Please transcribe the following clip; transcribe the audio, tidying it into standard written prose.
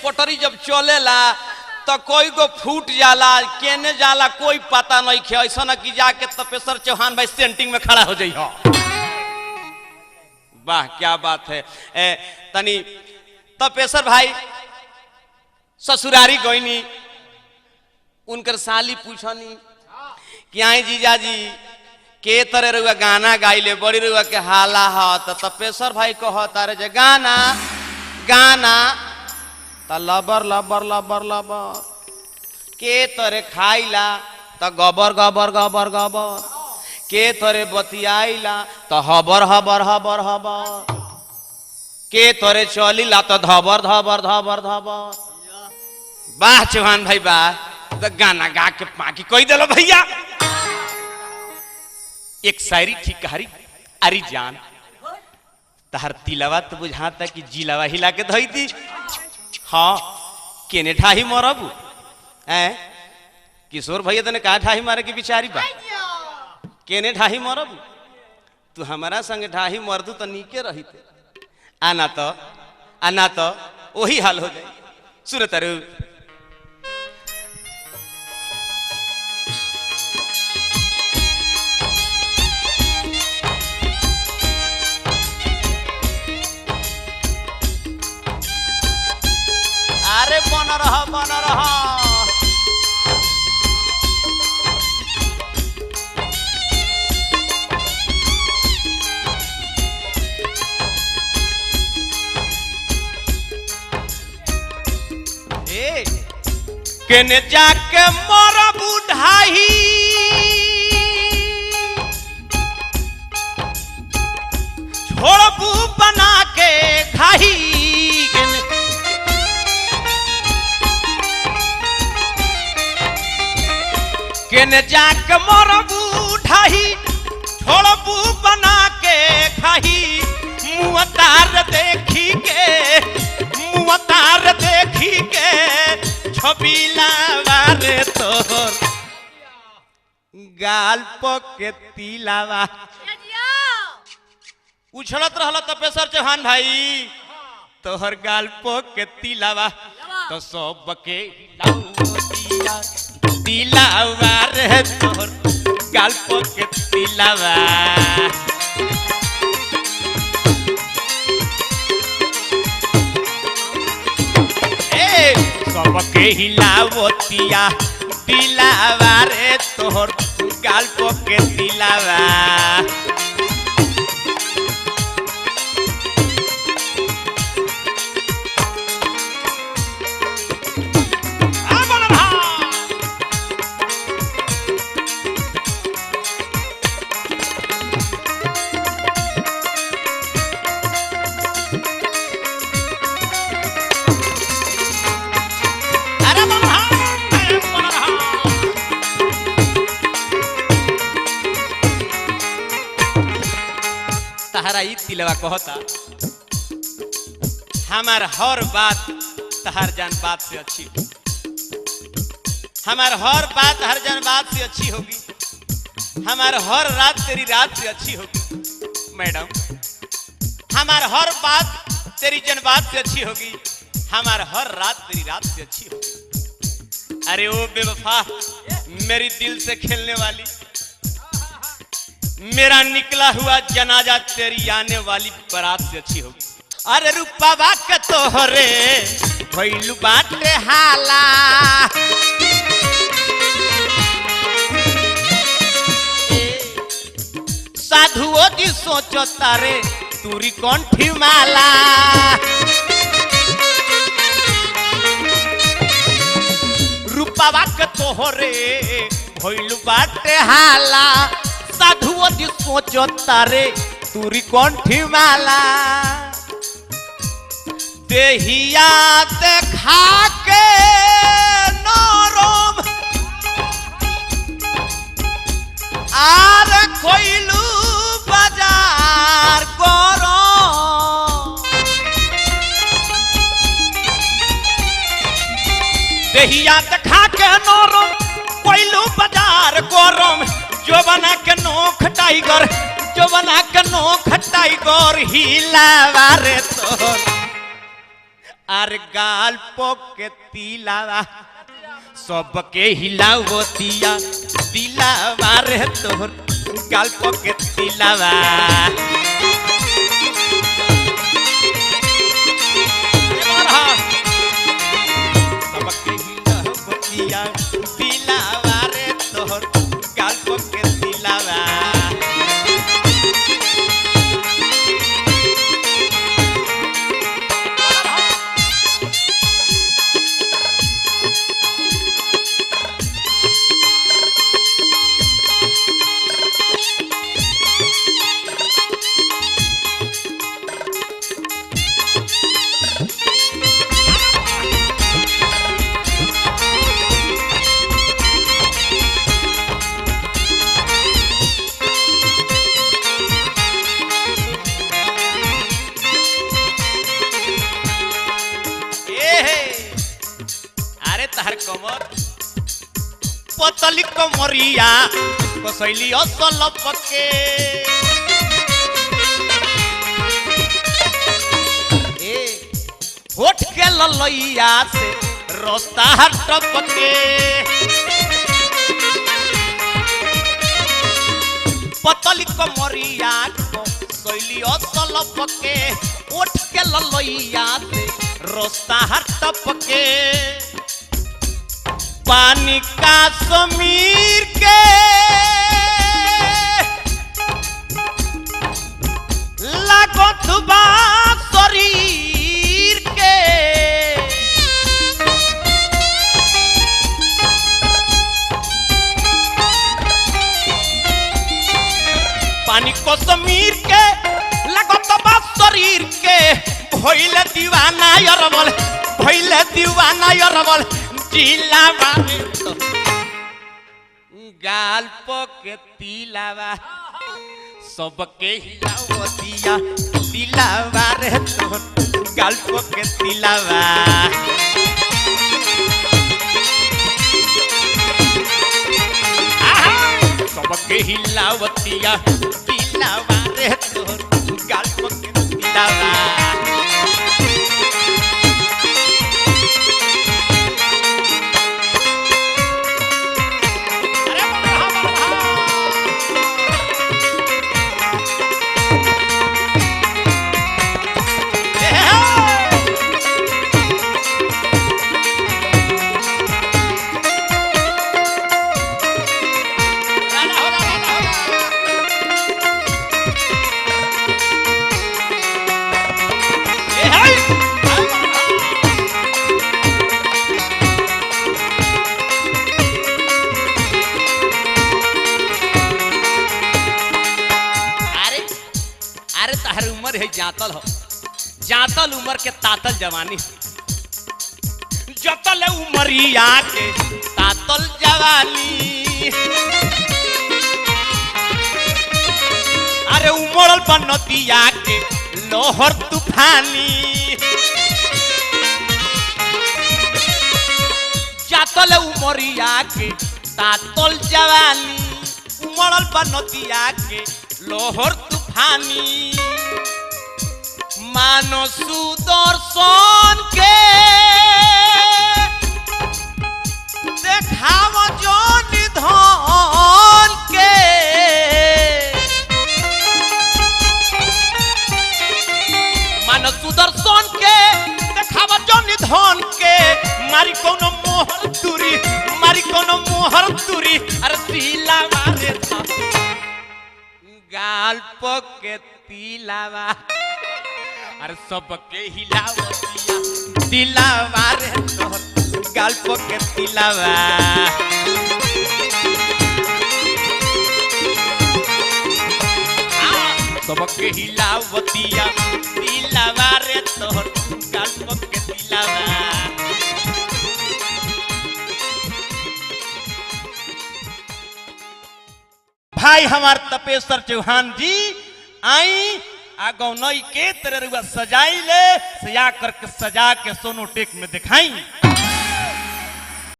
पटरी जब चलेला तो कोई को फूट जाला, केने जाला कोई पता नहीं खे। ऐसा न कि जाके तपेश्वर चौहान भाई सेंटिंग में खड़ा हो जाइ हो। वाह क्या बात है। तनी तपेश्वर भाई ससुरारी गईनी, उनकर साली पूछनी कि आई जीजाजी के तरह रुआ गाना गाइले बड़ी रुआ के हाला ह। तो तपेश्वर भाई कहता रे जे गाना गाना त लबर लबर लबर लबर के तरे खाइला त गबर गबर गबर गबर के तरे बतियाइला त हबर हबर हबर हबर के तरे चलिला त धबर धबर धबर धबर। वाह चौहान भाई वाह, तो गाना गा के पाकी कोई दिलो भैया। एक शायरी ठीक कहारी अरे जान तहर तिलवा तो बुझाता कि जिलावा हिला के धोई दी। हाँ केने ठाही मरबू हैं किशोर भैया तने कहा ठाही मारे की बिचारी बा, केने ठाही मरबू तू हमारा संग ठाही मरदू तो नीके रहीते, आना तो वही हाल हो जाए। सुन तरु अरे बन रहा बन रहा। ए केने जाके मोर बुढ़ाई छोड़बू बना के खाही। केने जाके मोर बुढ़ाई छोड़बू बना के खाही। मुँह तार देखी के मुँह तार देखी के छबीला बारे तोहर गाल पके तिलावा। उछलत रहल तपेश्वर चौहान भाई तोहर गाल पके तिलावा तो सब के तिलावा रे तोहर गाल पके तिलावा। सबके हिलावतिया दिलावा रे तोहर गाल पके तिलावा। तहरा ई तिलवा कहता हमार हर बात तहार जान बात से अच्छी होगी, हमार हर बात हर जान बात से अच्छी होगी, हमार हर रात तेरी रात से अच्छी होगी मैडम, हमार हर बात तेरी जन बात से अच्छी होगी, हमार हर रात तेरी रात से अच्छी होगी। अरे ओ बेवफा मेरी दिल से खेलने वाली, मेरा निकला हुआ जनाजा तेरी आने वाली बारात से अच्छी होगी। अरे रूपा के तोहरे भइलू बाटे हाला, साधुओ जी सोचो तारे तुरी कंठी माला। रूपा के तोहरे भइलू बाटे हाला, साधुओ जी सोचो तारे तुरी कंठी माला। देहिया देखा के नरम are कोइलू बाजार गरम, देहिया देखा के नरम कोइलू बाजार गरम, जो बना के नोख टाइगर जो बना के नोख टाइगर हिलावा रे तोहर। अरे गाल पोके तिलावा सबके हिलावतिया दिलावा रे तोहर गाल पोके तिलावा। सबके हिलावतिया दिलावा रे तोहर गाल पोके तिलावा। ए हे, अरे तहर कमर पतली कमरिया कसैली असल पके ए होठ के ललैया से रस्ता टपके पतली कमरिया कसैली असल पके होठ के ललैया से रस्ता टपके पानी का समीर के लागत बा शरीर के पानी को समीर के लागत बा शरीर के भइले दीवाना अरबल भइले दीवाना अरबल जिलावा गाल पके तिलावा सबके हिलावतिया तिलावा रे तोर गाल पके तिलावा। आहा! सबके हिलावतिया तिलावा रे तोर गाल पके तिलावा। अरे बाबा, बाबा। ए हे! राजा हो, राजा हो, राजा। ए हे! अरे अरे तहर उम्र है जातल हो जातल उम्र के तातल जवानी जतल उमरिया के तातल जवानी अरे उमड़ल बा नदिया के लोहर तूफानी जातल उमरिया के तातल जवानी उमड़ल बा नदिया के लोहर तूफानी मानो सुदर्शन के देखाव जोन धन के मानो सुदर्शन के देखाव जोन धन के मारी कोनो मोहर तुरी मारी कोनो मोहर तुरी अरे तिलावा रे गाल पके तिलावा अरे सबके हिलावतिया तिलावा रे तोहर गाल पके तिलावा। सबके हिलावतिया तिलावा रे तोहर गाल पके तिलावा। भाई हमार तपेश्वर चौहान जी आई आ गौनई के तरह रुआ सजाई ले सजा करके सजा के सोनू टेक में दिखाई।